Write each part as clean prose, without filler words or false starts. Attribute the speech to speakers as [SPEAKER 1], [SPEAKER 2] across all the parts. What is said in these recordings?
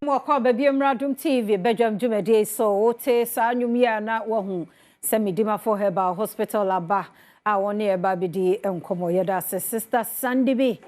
[SPEAKER 1] Mu akwaaba bio mmra Adom TV badwam dwumadie so. Wote saa nnwom yi a na woahu sɛ Medimafo Herbal Hospital aba a wɔne yɛn ba abɛdi nkɔmmɔ. Yɛda ase Sister Sandy bi,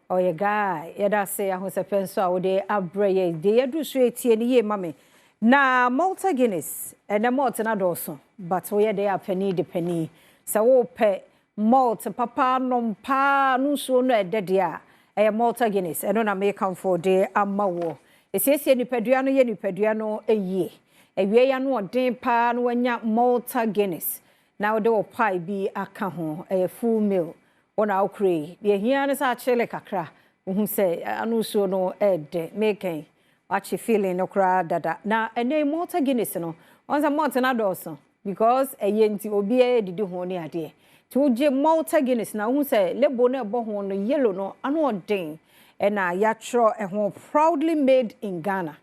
[SPEAKER 1] ɔyɛ guy. Yɛda ase ahosɛpɛ nso a wode abrɛ yɛn. Deɛ yɛaduru so yi tie no yie ma me. Na Malta Guinness, ɛnɛ malt no adɔɔso but woyɛ dɛn a panin de panin. Sɛ wopɛ Malt papa nom paa no nsuo no ɛdɛ deɛ a, ɛyɛ Malta Guinness. Ɛno na mekamfo de ama woɔ. Ɛsiesie nipadua no yɛ nipadua no yie. Awiei ano ɔden paa na wanya Malta Guinness na wode wo pie bi aka ho. Ɛyɛ full meal. Wo na wokura yi. Deɛ ɛhia ne sɛ akyele kakra. Wohu sɛ ano nsuo no ɛɛdɛ. Meka yi, wakye feeling no koraa dada. Na ɛnnɛ yi Malta Guinness no, woahu sɛ malt no adɔɔso. Because ɛyɛ nti obiara didi ho ne adeɛ. Nti wogye Malta Guinness na wohu sɛ label no ɛbɔ ho no yellow no ano ɔden ɛna yɛatwerɛ ɛho proudly made in Ghana.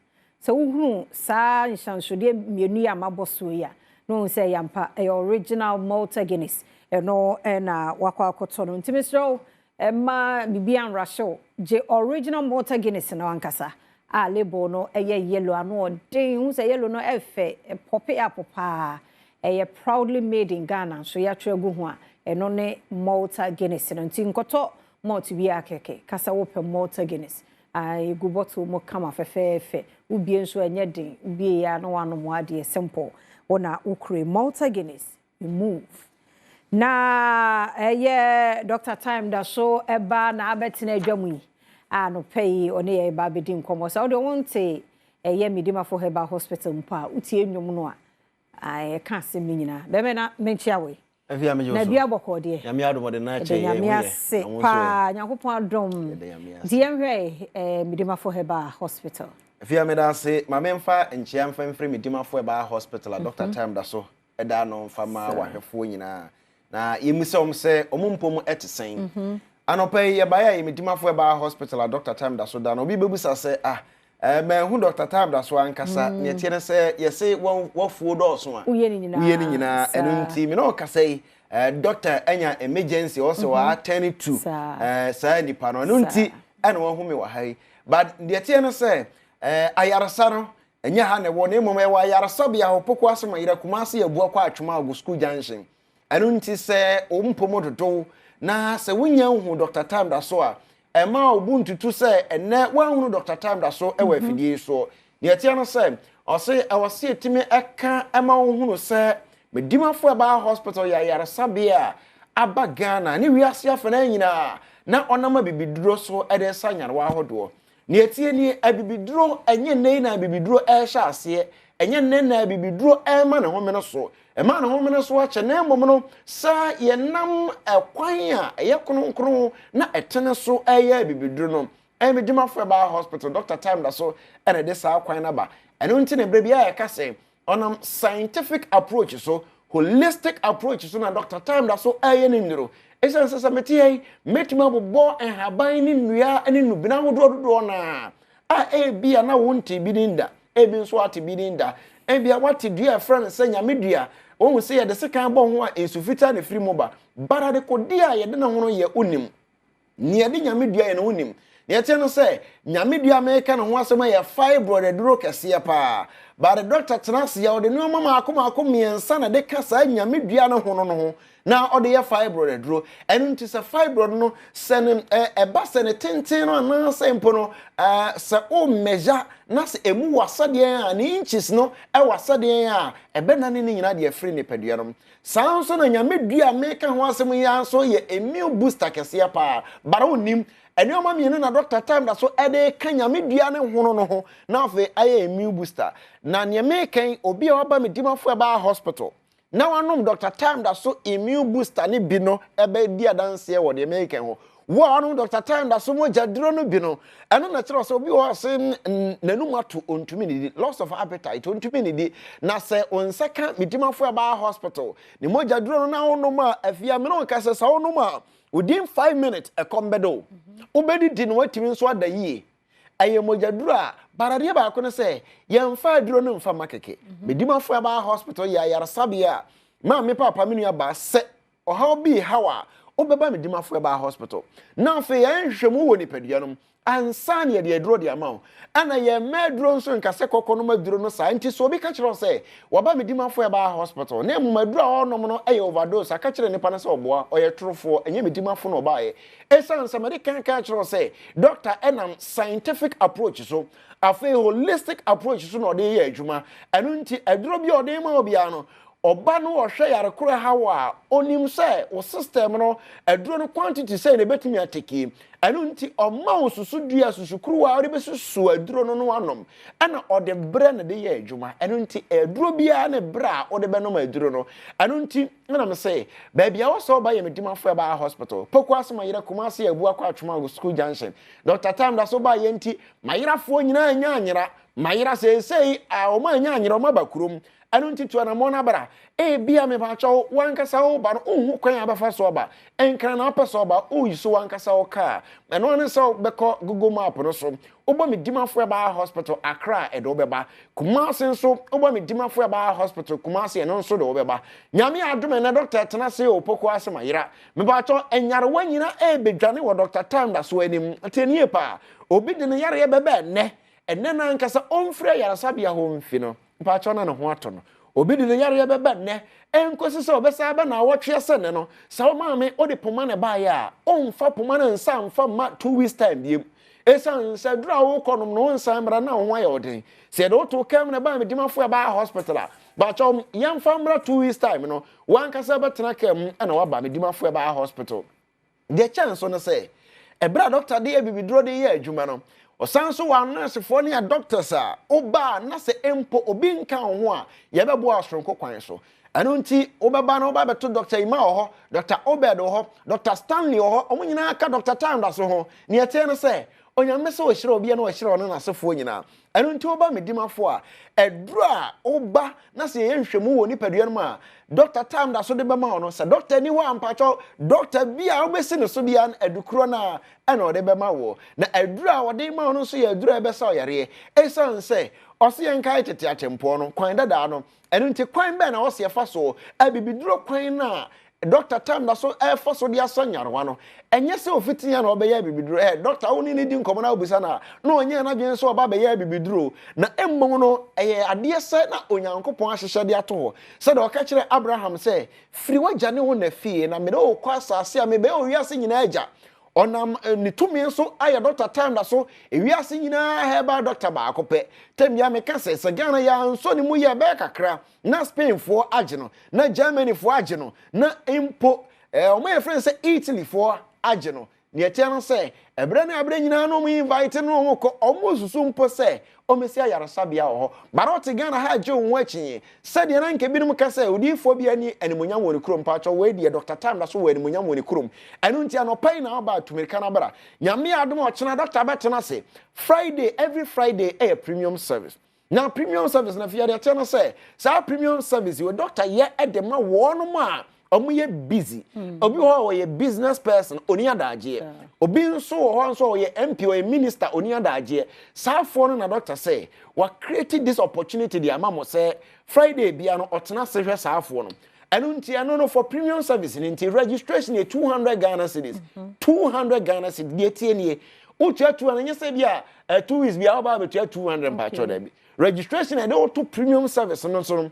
[SPEAKER 1] Sɛ wohunu saa nhyɛnsodeɛ mmienu yi a mabɔ soɔ yi a na wohu sɛ ɛyɛ ampa ɛyɛ original Malta Guinness ɛno ɛna wakɔ akɔtɔ no. Nti mesrɛ wo mma biribiara nrahye wo gye original Malta Guinness no ankasa a label no yɛ yellow ano ɔden wohu sɛ yellow no ɛfɛ ɛpɔpe up paa ɛyɛ proudly made in Ghana nso yɛatwerɛ agu ho a ɛno ne Malta Guinness no nti nkɔtɔ malt biara kɛkɛ ka sɛ wopɛ Malta Guinness ɛgu bottle mu kama fɛfɛɛfɛ wobie nso ɛnyɛ den wobie ya na wanom adeɛ simple wo na wokure Malta Guinness you move Na ɛyɛ Doctor Time da so ba na abɛtena adwa mu yi a anɔpa yi ɔne yɛn reba abɛdi nkɔmmɔ. Sɛ wodeɛ wonte ɛyɛ Medimafo Herbal Hospital mpo a, wotie nnwom no a, ɛka asɛm no nyinaa. Bɛmɛ na menkyea wo yi.
[SPEAKER 2] Afei a megye wo
[SPEAKER 1] Na
[SPEAKER 2] so.
[SPEAKER 1] dua bɔkɔɔ deɛ.
[SPEAKER 2] Nyame adom ɔde no
[SPEAKER 1] Yɛda
[SPEAKER 2] akyɛ yɛn
[SPEAKER 1] Nyame
[SPEAKER 2] ho yɛ.
[SPEAKER 1] ase
[SPEAKER 2] Na wo nso ɛ?
[SPEAKER 1] paa. Nyankopɔn adom.
[SPEAKER 2] Yɛda Nyame ase.
[SPEAKER 1] Nti yɛnhwɛ eh, Medimafo Herbal Hospital.
[SPEAKER 2] Afei a meda ase. Ma memfa nkyea mfa mfiri Medimafo Herbal Hospital a Doctor Time da so da ano mfa ma w'ahwɛfoɔ nyinaa, na yɛmmisa wɔn sɛ wɔn mpɔ mu te sɛn. Mhm. Anɔpa yi yɛbaeɛ a yɛmedimafo ɛbaa hospital a Dr. Time da so da no, obi bɛbisa sɛ ah, eh, manhu Dr. Time da so ankasa. Mm. Nea ɛteɛ ne sɛ yɛse wafuo dɔɔso a
[SPEAKER 1] woyɛ
[SPEAKER 2] ne nyinaa. Ɛno nti me ne ɔkasa yi eh, doctor anya emergency ɔsɛ mm -hmm. attend to eh, saa nipa no. Ɛno nti ɛna wahu me wɔ ha yi. But deɛ ɛteɛ ne sɛ eh, ayaresa no Ɛnyɛ ha na ɛwɔ, na mmom ɛwɔ ayaresabea hɔ, Poku ase Mayera, Kumasi Abua kɔ Atwoma Ago School Junction. Ɛno nti sɛ wo mpɔ mu dodow na sɛ wonnya nhuu Dɔkta Time da so a, ɛmma wo bo ntutu sɛ ɛnnɛ woanhunu Dɔkta Time da so wɔ afidie yi soɔ. Nea ɛteɛ no sɛ, ɔse ɛwɔ sɛ yɛtumi ka ma wohunu sɛ Medimafo Herbal Hospital yɛ ayaresabea a aba Ghana ne wiase afanan nyinaa na ɔnam abibiduro so de resa nyarewa ahodoɔ. Nea ɛteɛ nie, abibiduro, ɛnyɛ nnɛ yi na abibiduro rehyɛ aseɛ, ɛnyɛ nnɛ na abibiduro rema ne homene so. Ɛmaa ne homene so akyɛ, na mmom no, sɛ yɛnam ɛkwan a ɛyɛ kronkron na ɛtene so reyɛ abibiduro no, Medimafo Herbal Hospital, Dɔkta Time da so na ɛde saa kwan no aba. Ɛno nti na berɛ biara yɛka sɛ, Ɔnam scientific approach so, holistic approach so na Doctor Time da so reyɛ ne nnuro. Esiane sɛ sɛ mete ha yi, mɛtumi abobɔ nhaban ne nnua ne nnubena ahodoɔ dodoɔ no ara a ebia na wontee bi din da, ebi nso ate bi din da. Ebia woate dua a ɛfrɛ no sɛ nyame dua. Wohu sɛ yɛde sekan bɔ ho a nsu fitaa na ɛfiri mu ba. But adekodeɛ a yɛde ne ho no yɛ wonim. Nea ɛde nyame dua yɛ no wonim. Nea ɛteɛ no sɛ, nyame dua a mereka ne ho asɛm yɛ fibroid aduro kɛseɛ paa. But the doctor tena ase a ɔde nneɛma mmaako mmaako mmiɛnsa na ɛde ka saa nyame dua no ho no no ho na ɔde yɛ fibroid aduro. Ɛno nti sɛ fibroid no sɛ ne ɛba sɛ ne tenten no anaasɛ mpo no sɛ wo measure na sɛ ɛmu wɔ asɛdeɛ a ne inches no ɛwɔ asɛdeɛ a ɛbɛnane ne nyinaa de afiri nipadua no. Saa ara nso na Nyame dua a meka ho asɛm yi ara nso yɛ immune booster kɛseɛ paa. But wonnim, nneɛma mmienu na Doctor Time da so de reka Nyame dua ne hono no ho na afei ayɛ immune booster. Na neɛ meka yi, obi a waba me Dimafo Herbal Hospital na wanom Doctor Time da so immune booster no bi no bɛdi adanseɛ wɔ deɛ meka yi ho. Wo a wanom Doctor Time da so mogya duro no bi no, ɛno na ɛkyerɛ sɛ obi wɔ hɔ a ɔse n'anum ato, ɔntumi nnidi, loss of appetite, ɔntumi nnidi. Na sɛ wo nsa ka Medimafo Herbal Hospital ne mogya duro no na wonom a, afei a me ne wo ka sɛ sɛ wonom a, within 5 minutes ɛkɔm bɛde wo. Wobɛdidi na woatumi nso ada yie. Ɛyɛ mogya duro a, but adeɛ baako ne sɛ, yɛmfa aduro no mfa mma kɛkɛ. Medimafo Herbal Hospital yɛ ayaresabea a maame, paapa, me nua baa sɛ ɔhaw bi rehaw a, wobɛba Medimafo Herbal Hospital. Na afei yɛayɛ nhwehwɛmu wɔ nipadua no mu. Ansa na yɛde aduro de ama wo. Ɛna yɛmma aduro nso nka sɛ kɔkɔ nom aduro no saa. Nti sɛ obi ka kyerɛ wo sɛ waba Medimafo Herbal Hospital na mmom aduro a ɔrenom no yɛ overdose a, ka kyerɛ nipa no sɛ ɔboa, ɔyɛ torofoɔ, ɛnyɛ Medimafo na ɔbaeɛ. Ɛsiane sɛ mede kan ka kyerɛ wo sɛ dɔkta nam scientific approach so, afei holistic approach so na ɔde yɛ adwuma. Ɛno nti aduro bi a ɔde ma wo biara no, Ɔba no ɔhwɛ yare koro ɛha wo a, ɔnim sɛ wo system no aduro no quantity sɛn na ɛbɛtumi ateki. Ɛno nti ɔma wo susudua, susukuruwa a wode bɛsusu aduro no no anom. Ɛna ɔde berɛ na ɛde yɛ adwuma. Ɛno nti aduro biara ne berɛ a wode bɛnom aduro no. Ɛno nti ɛna me se, baabi a ɛwɔ sɛ woba yɛ Medimafo Herbal Hospital, Pokuase Mayera, Kumasi Abuakwa Atwoma School Junction. Doctor Tam da so baeɛ nti, mayerafoɔ nyinaa anya anyera. Mayera seesei a wɔn anya anyera, wɔn aba kurom. Ɛno nti tu anammɔn na bra. Ebia mepakyɛw, w'ankasa woreba no, wonhu kwan a wobɛfa so aba. Nkran na wopɛ sɛ woba, woyi so w'ankasa wo kaa. Ɛno ara ne sɛ wobɛkɔ Google Map no so. Wobɔ me Dimafo Herbal Hospital, Accra a, ɛde wo bɛba. Kumasi nso, wobɔ me Dimafo Herbal Hospital, Kumasi, ɛno nso de wo bɛba. Nyame adom ɛnnɛ dɔkta ɛtena ase o, Poku ase mayera. Mepakyɛw, nyarewa nyina ɛrebɛdwane wɔ Dɔkta Time da so anim. Tie no yie paa. Obi de ne yareɛ bɛba ɛnnɛ, ɛnnɛ no ankasa ɔmfiri ayaresabea hɔ mfi no. Mpakyɛw na ne ho atɔ no. Obi de ne yareɛ bɛba nnɛ, ɛnkɔsi sɛ ɔbɛsan aba naawɔtwe asɛ nnɛ no, sɛ wo maame wode poma na ɛbaeɛ a, ɔmfa poma no nsa mfa mma 2 weeks time biom. Ɛsiane sɛ aduru a wokɔ nom no wonsan mmra na wo ho ayɛ wo den. Sɛ yɛde wo too kaa mu na ɛbaa Medimafo ɛbaa hospital a, mpakyɛw yɛmfa mmra 2 weeks time no, w'ankasa bɛtena kaa mu na woaba Medimafo ɛbaa hospital. Deɛ ɛkyɛn so ne sɛ, ɛberɛ a dɔkta de abibiduro de reyɛ adwuma no, ɔsan nso wɔ anɛɛsefoɔ ne adɔktas a woba a na sɛ mpo obi nka wo ho a, yɛbɛboa wo soronko kwan so. Ɛno nti, wobɛba na woba abɛto Dɔkta Emma wɔ hɔ, Dɔkta Obed wɔ hɔ, Dɔkta Stanley wɔ hɔ, wɔn nyinaa ka Dɔkta Time da so ho. Nea ɛteɛ ne sɛ, Onyame sɛ ɔhyira obiara na ɔhyira ɔne n'asefoɔ nyinaa. Ɛno nti woba Medimafo a, aduro a woba na sɛ yɛyɛ nhwehwɛmu wɔ nipadua no mu a, dɔkta time da so de bɛma wo no, sɛ dɔkta nni hɔ a mpakyɛw, dɔkta bi a wobɛsi ne so biara no, adu korɔ no ara ɛna ɔde bɛma woɔ. Na aduro a ɔde ma wo no nso yɛ aduro a ɛbɛsa wo yareɛ. Ɛsiane sɛ ɔse yɛnkae tete atempɔn no, kwan dadaa no, Ɛno nti, kwan bɛn na ɛwɔ sɛ yɛfa so? Abibiduro kwan no a Dɔkta Tam da so refa so de asa nyarewa no, ɛnyɛ sɛ ofitii ara na ɔbɛyɛ abibiduro. Ɛ, dɔkta a wo ne no di nkɔmmɔ na wobisa no a, na ɔnyɛɛ n'adwene sɛ ɔba abɛyɛ abibiduro. Na mmom no, ɛyɛ adeɛ sɛ na Onyankopɔn ahyehyɛ de ato hɔ. Sɛdeɛ ɔka kyerɛɛ Abraham sɛ, Firi w'agya ne wo na fie, na mede wo rekɔ asase a mebɛyɛ owiase nyinaa agya. Ɔnam ne tumi so ayɛ Dɔkta Time da so ewiase nyinaa herbal doctor baako pɛ. Tɛm biara meka sɛ, sɛ Ghana yɛansɔ ne mu yie a ɛbɛyɛ kakra na Spainfoɔ agye no, na Germanyfoɔ agye no, na mpo eh, wɔn a yɛfrɛ no sɛ Italyfoɔ agye no. Nea ɛteɛ no sɛ, ɛberɛ ne aberɛ nyinaa na wɔn invite no wɔn kɔ, wɔn susu mpo sɛ Wɔbɛsi ayaresabea wɔ hɔ. But wote Ghana ha agye wo ho akyinnye. Sɛdeɛ na anka binom ka sɛ odiyifoɔ biara nni animuonyam wɔ ne kurom. Mpakyɛw wei deɛ Doctor Time da so wɔ animuonyam wɔ ne kurom. Ɛno nti anɔpa yi na woba a tu mirika na bra. Nyame adom a ɔkyena Doctor bɛtena ase. Friday, every Friday ɛyɛ premium service. Na premium service no afei deɛ ɛteɛ ne sɛ saa premium service yi Doctor yɛ de ma wɔnom a wɔyɛ busy. Obi wɔ hɔ a ɔyɛ business person, ɔni adagyeɛ. Obi nso wɔ hɔ nso a ɔyɛ MP, ɔyɛ minister, ɔni adagyeɛ. Saa afoɔ no na doctor sɛ, wa create this opportunity de ama mo sɛ Friday bia no ɔtena ase hwɛ saa afoɔ no. Ɛno nti ɛno no for premium service no nti registration yɛ 200 Ghana cedis. 200 Ghana cedis. Deɛ tie nie. Wotua 200 nyɛ sɛ bi a 2 weeks bia wobaa bɛtua 200 mpakyɛw daabi. Registration a yɛde woto premium service no nso no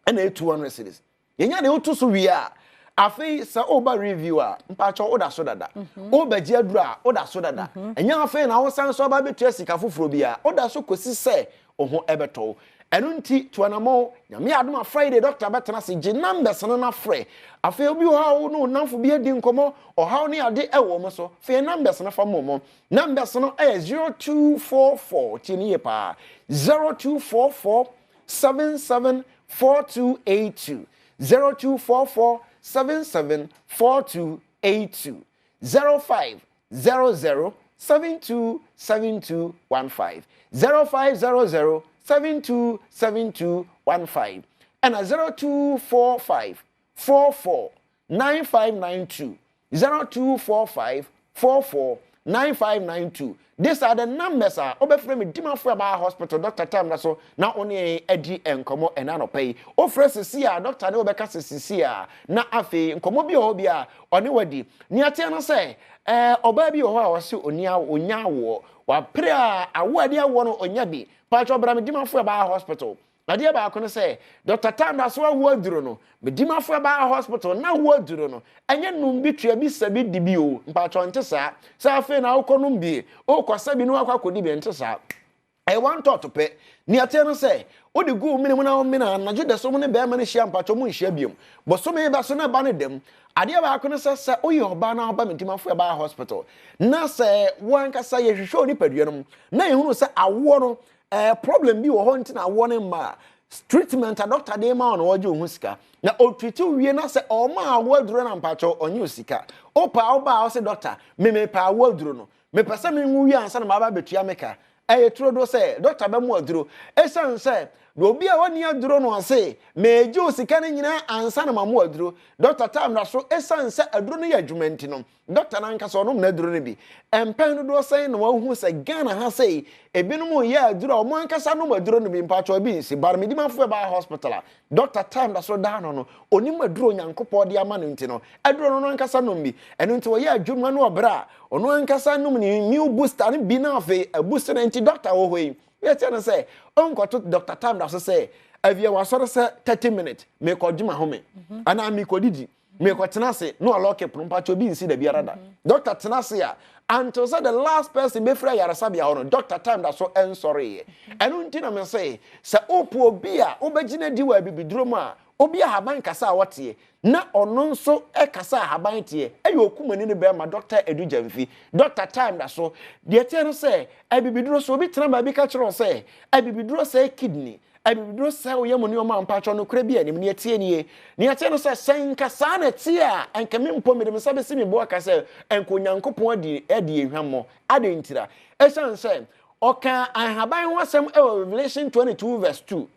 [SPEAKER 2] ɛna ɛyɛ 200 cedis. Yɛnya deɛ woto so wie a, afei sɛ woba review a, mpakyɛw woda so dada. Wobɛgye aduru a, woda so dada. Ɛnyɛ afei na wosan so aba abɛtua sika foforɔ bi a, woda so kɔsi sɛ wo ho ɛbɛtɔ wo. Ɛno nti, tu anamɔn. Nyame adom a Friday doctor bɛtena ase, gye numbers no na frɛ. Afei obi wɔ hɔ a wo ne wo nnamfo bi adi nkɔmmɔ, ɔhaw ne ade ɛwɔ wɔn so, fa yɛn numbers no fa ma wɔn. Numbers no ɛyɛ 0244, tie no yie paa, 0244 77 4282 0244 77 4282 05 00 72 72 15 0500 72 72 15 ɛna 0245 44 9592 0245 44. 9592. These are the numbers a wobɛfrɛ me Dimafo Herbal Hospital Doctor Tam na so na wo ne yɛn adi nkɔmmɔ ɛna anɔpa yi. Wofrɛ sisi a doctor ne wobɛka sɛ sisi a na afei nkɔmmɔ bi wɔ hɔ bi a ɔne wadi. Nea ɛteɛ no sɛ ɛɛ ɔbaa bi wɔ hɔ a ɔse ɔni ɔnya awoɔ. Wapere a awoɔ a ɛde awoɔ no ɔnya bi. Paatwɔ bra me Dimafo Herbal Hospital. Adeɛ baako ne sɛ, Dɔkta Tan da so awo aduro no. Medimafo ɛbaa hospital na awo aduro no. Ɛnyɛ nom bi tua bi sa bi di bi o. Mpakyɛw nte saa. Sɛ afei na wokɔ nom bi, wokɔ sa bi na wakɔ akɔdi bi, ɛnte saa. Ɛyɛ one thought pɛ. Nea ɛteɛ ne sɛ, wode gu wo mene mu na womene a, anadwo da so mo ne bɛrima no hyia mpakyɛw monhyia biom. Bosome bɛso na ɛba no dam. Adeɛ baako ne sɛ, sɛ woyɛ ɔbaa na woba Medimafo ɛbaa hospital na sɛ wo ankasa yɛhwehwɛ wo nipadua no mu na yɛhunu sɛ awoɔ no Ɛɛ problem bi wɔ hɔ nti na awoɔ no mma a, treatment a doctor de ma wo no ɔgye wo ho sika. Na ɔtreat wo wie na sɛ ɔma awoɔ aduro no a mpakyɛw ɔnye wo sika. Wopɛ a woba a wose doctor me mepɛ awoɔ aduro no. Mepɛ sɛ menwo wie ansa na maba abɛtua me ka. Ɛyɛ turodoo sɛ doctor bɛma wo aduro. Ɛsiane sɛ obi a ɔnni aduro no ɔse megye wo sika no nyinaa ansa na mama wo aduro. Doctor time da so ɛsiane sɛ aduro no yɛ adwuma nti no Dɔkta no ankasa ɔnom n'aduro no bi. Mpɛn dodoɔ sɛn na wahu sɛ Ghana ha sei ebinom reyɛ aduro a wɔn ankasa nom aduro no bi mpakyɛw ebi nsi but Medimafo ɛbaa hospital a dɔkta time da so da ano no onim aduro Onyankopɔn de ama no nti no aduro no ɔno ankasa nom bi ɛno nti ɔyɛ adwuma no ɔbrɛ a ɔno ankasa nom ne immune booster no bi na afei abusi no nti dɔkta wɔ hɔ yi yɛkyɛ no sɛ ɔnkɔto dɔkta time da so sɛ avia wasɔre sɛ 30 minutes mekɔgye mahome anaa mekɔdidi Mekɔtena ase na ɔlɔke pono mpakyɛ obi nsi da biara da. Doctor tena ase a until sɛ the last person bɛfiri ayaresabea hɔ no doctor time da so ɛnsɔreeɛ. Ɛno nti na mese sɛ wopɛ obi a wobɛgye no adi wɔ abibiduro mu a obi ahaban kasa a ɔteɛ na ɔno nso kasa ahaban teɛ ɛyɛ okumani no bɛrima Doctor Adu Gyamfi. Doctor time da so. Deɛ ɛteɛ no sɛ abibiduro so obi tena baabi ka kyerɛ wo sɛ abibiduro sɛe kidney Abibiduro sɛe wo yam nneɛma a mpakyɛw nokorɛ bi anim. Nea ɛteɛ nie. Nea ɛteɛ no sɛ, sɛ nka saa na ɛteɛ a, anka me mpo mede me nsa bɛsi me bo aka sɛ anka Onyankopɔn adi adi yɛn hwammɔ. Adɛn ntira? Ɛsiane sɛ ɔkaa ahaban ho asɛm wɔ Revelation 22 verse 2.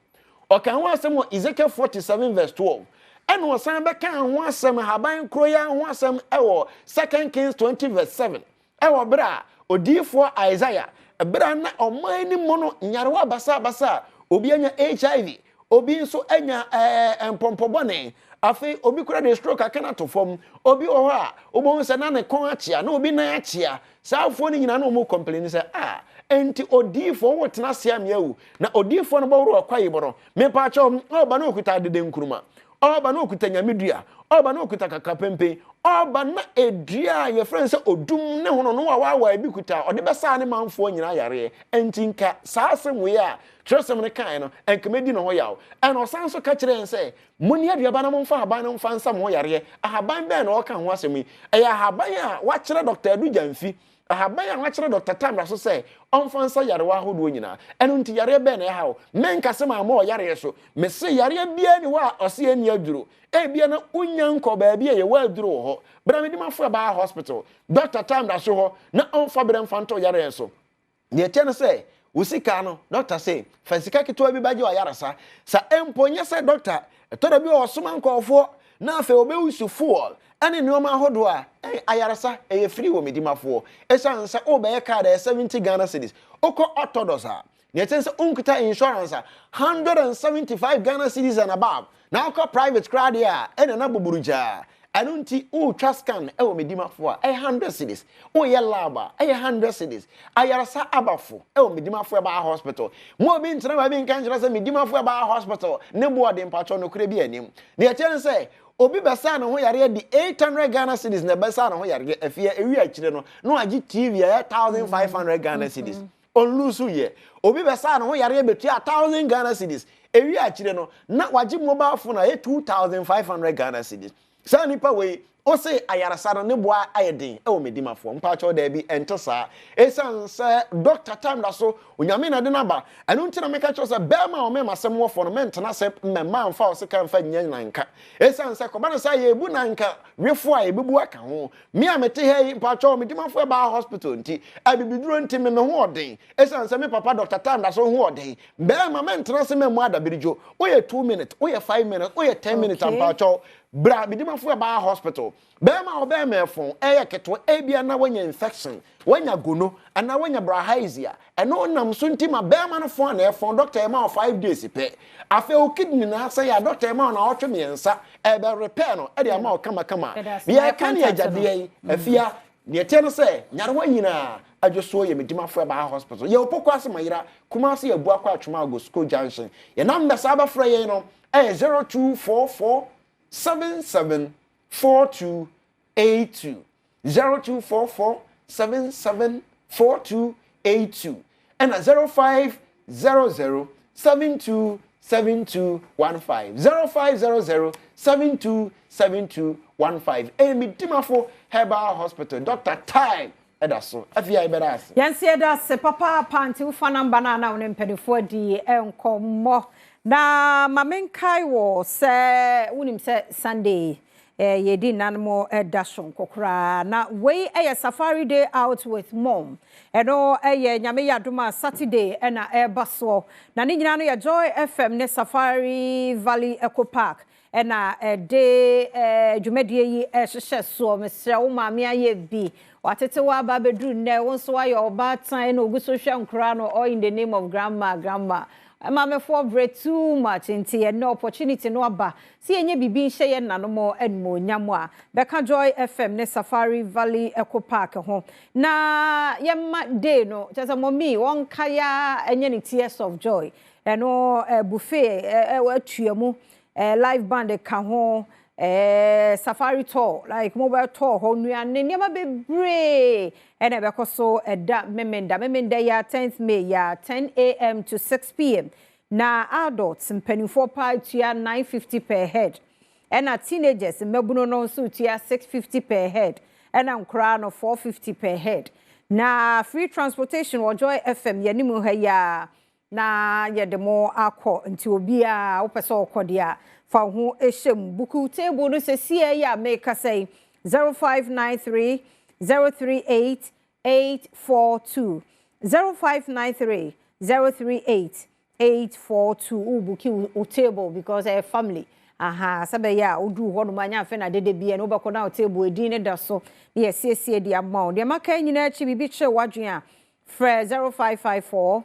[SPEAKER 2] Ɔkaa ho asɛm wɔ Ezekiel 47 verse 12. Ɛna ɔsan bɛkaa ho asɛm, ahaban koro yi ara ho asɛm wɔ 2 Kings 20 verse 7. Wɔ bere a odiyifoɔ Isaiah, bere a na ɔman no mu no nyarewa basabasa a obi anya HIV, obi nso anya ɛɛ mpɔmpɔ bɔne, afei obi kura de stroke aka no ato fam, obi wɔ hɔ a wobɛhu sɛ na ne kɔn akyea, na obi nan akyea. Saa afoɔ no nyinaa na wɔn complain sɛ, ah, enti odiyifoɔ wotena ase a meawu, na odiyifoɔ no bɔworo ɔkwa yi bɔ no, mepaakyɛw, ɔba na okuta adede nkuruma. Ɔba na ɔkuta nyame dua, ɔba na ɔkuta kakapempen, ɔba na edua a yɛfrɛ no sɛ odum ne hono no wawaawaa bi kuta a ɔde bɛsaa ne manfoɔ nyinaa yareɛ. Enti nka saa asɛm wei a twerɛsɛm no kaeɛ no, nka mɛdi ne ho yaw. Ɛna ɔsan nso ka kyerɛɛ yɛn sɛ, Monni aduaba na momfa ahaban no mfa nsa mo ho yareɛ. Ahaban bɛn na ɔreka ho asɛm yi? Ɛyɛ ahaban a wɔakyerɛ Dɔkta Adu Gyamfi Ahaban a wɔakyerɛ Dɔkta Tamra so sɛ ɔmfa nsa nyarewa ahodoɔ nyinaa. Ɛno nti yareɛ bɛn na ɛha wo? Menka sɛ mammɔ ɔyareɛ so. Mese yareɛ biara nni hɔ a ɔse ɛnni aduro. Ebia na wonnya nkɔɔ baabi a yɛwɔ aduro wɔ hɔ. Bra mede m'afoa baa hospital, Dɔkta Tamra so hɔ na ɔmfa berɛ mfa nto yareɛ so. Deɛ ɛteɛ ne sɛ, wo sika no, dɔkta se, fa sika ketewa bi bɛgye w'ayaresa. Sa mpo nyɛ sɛ dɔkta, ɛtɔ da bi a ɔsoma nkurɔfoɔ na afei ɔbɛwusu fuel ne nneɛma ahodoɔ a, ɛn, ayaresa, ɛyɛ free wɔ Medimafoɔ. Ɛsiane sɛ wobɛyɛ card a ɛyɛ 70 Ghana cedis. Wokɔ Orthodox a, Nea ɛkyerɛ sɛ wonkuta insurance a, 175 Ghana cedis and above. Na wokɔ private koraa deɛ a, ɛna na buburugyaa. Ɛno nti, wotwa scan wɔ Medimafo a, ɛyɛ 100 cedis. Woyɛ lab a, ɛyɛ 100 cedis. Ayaresa abafo wɔ Medimafo Herbal Hospital. Mo obi ntena baabi nka nkyerɛ sɛ Medimafo Herbal Hospital ne bo ɔden mpakyɛw nokorɛ bi nnim. Nea ɛkyerɛ ne sɛ, obi bɛsaa ne ho yareɛ de 800 Ghana cedis na ɛbɛsaa ne ho yareɛ. Afei ɛwie akyire no, na wagye TV a ɛyɛ 1500 Ghana cedis. Ɔnlusu yɛ. Obi bɛsaa ne ho yareɛ bɛtua thousand Ghana cedis. Ɛwie akyire no, na wagye mobile phone a ɛyɛ 2500 Ghana cedis. Saa nipa wei, ose ayaresa no ne boa ayɛ den wɔ Medimafoɔ. Mpakyɛw daabi, ɛnte saa. Ɛsiane sɛ Doctor time da so, Onyame na ɛde no aba. Ɛno nti na meka kyerɛ wo sɛ bɛɛma a ɔmɛma asɛm wɔ fɔ no, mɛntena ase mmɛma mfa wo sika mfa nyɛ nanka. Ɛsiane sɛ kɔba no saa yɛbu nanka wefoɔ a yɛbɛbu aka ho. Me a mete ha yi, mpakyɛw, me dimafo ɛbaa hospital nti, abibiduro nti, me me ho ɔden. Esiane sɛ me papa Doctor Tan da so ho ɔden. Bɛɛma, mɛntena ase mɛmmɔ adabirigyo. Woyɛ 2 minutes, woyɛ 5 minutes, woyɛ 10 minutes a, mpakyɛw. Bra Medimafo Herbal Hospital. Bɛrima a ɔbɛrima ɛfɔn ɛyɛ ketewa, ebia na wanya infection, wanya gono, anaa wanya bilharzia. Ɛno nam so nti ma bɛrima no fɔn na ɛfɔn. Doctor ɛma wo 5 days pɛ. Afei wo kidney na asɛe a, doctor ɛma wo na ɔtwe 3 ɛbɛ repair no ɛde ama wo kamakama. Deɛ ɛka ne agyadeɛ yi afia, deɛ ɛteɛ no sɛ nyarewa nyinaa adwosoɔ yɛ Medimafo Herbal Hospital. Yɛ Opoko ase Mayera, Kumase yɛ Abuakɔ Atwoma Agosco Junction. Yɛ number saa bɛfrɛ yɛn no ɛyɛ 0244 77 4282, 0244 77 4282, ɛna 0500 72 7215, 0500 72 7215. Ɛyɛ Medimafo Herbal Hospital. Dr Time ɛda so. Afei a yɛbɛda ase.
[SPEAKER 1] Yɛnsi yɛda ase papaapa. Nti wofa number no a na wo ne mpanimfoɔ di nkɔmmɔ na ma menkae wɔ sɛ wonim sɛ Sunday yɛdi nnanom ɛda sonko koraa na wei ɛyɛ Safari Day Out with Mom. Ɛno ɛyɛ Nyame yɛ adom a, Saturday ɛna ɛreba soɔ, na ne nyinaa no yɛ Joy FM ne Safari Valley Eco Park ɛna ɛde dwumadie yi ɛhyehyɛ soɔ. Mesrɛ wo, maame ayɛ bi watete wo aba abɛduru nnɛ, wo nso wayɛ ɔbaatan na ogu so hwɛ nkora no, all in the name of grandma, grandma. Maamefoɔ brɛ too much, nti ɛnɛ opportunity no aba sɛ yɛnyɛ biribi nhyɛ yɛn nanom animuonyam a bɛka Joy FM ne Safari Valley Eco Park ho na yɛma day no kyerɛ sɛ mɔmi wɔnka ya ɛnyɛ ne tears of joy. Ɛno buffet atua mu, live band ka ho, safari tour, like mobile tour hɔ, nnuane, nneɛma bebree ɛna ɛbɛkɔ so ɛda Memenda. Memenda yɛ 10th May, yɛ 10 a.m. to 6 p.m., na adults, mpanimfoɔ paa, tua 950 per head, ɛna teenagers, mmabunu no nso tua 650 per head, ɛna nkoraa no 450 per head. Na free transportation wɔ Joy FM yɛn anim ha yi a na yɛde mo akɔ. Nti obiara wopɛ sɛ ɔkɔ deɛ a, fa wo ho hyɛ mu. Book table no sɛ sie yi a meka sɛ 0593 038 842, 0593 038 842. Wo book wo table because ɛyɛ family aha, sɛ bɛyɛ a woduru hɔ nom anya afei na dede bia no wobɛkɔ na wo table edin ne da so na yɛsiesie de ama wo. Deɛ maka nyinaa akyi, biribi kyerɛ w'adwene a, frɛ 0554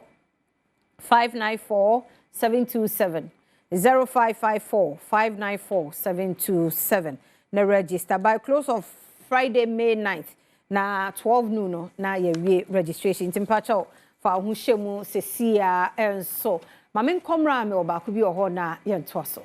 [SPEAKER 1] 594 727, 0554 594 727, na register by close of Friday, May 9th, na 12 noon no na yɛwie registration. Nti mpakyɛw, fa wo ho hyɛ mu sesia. Ɛnso ma menkɔmmra a mewɔ baako bi wɔ hɔ na yɛntoa so.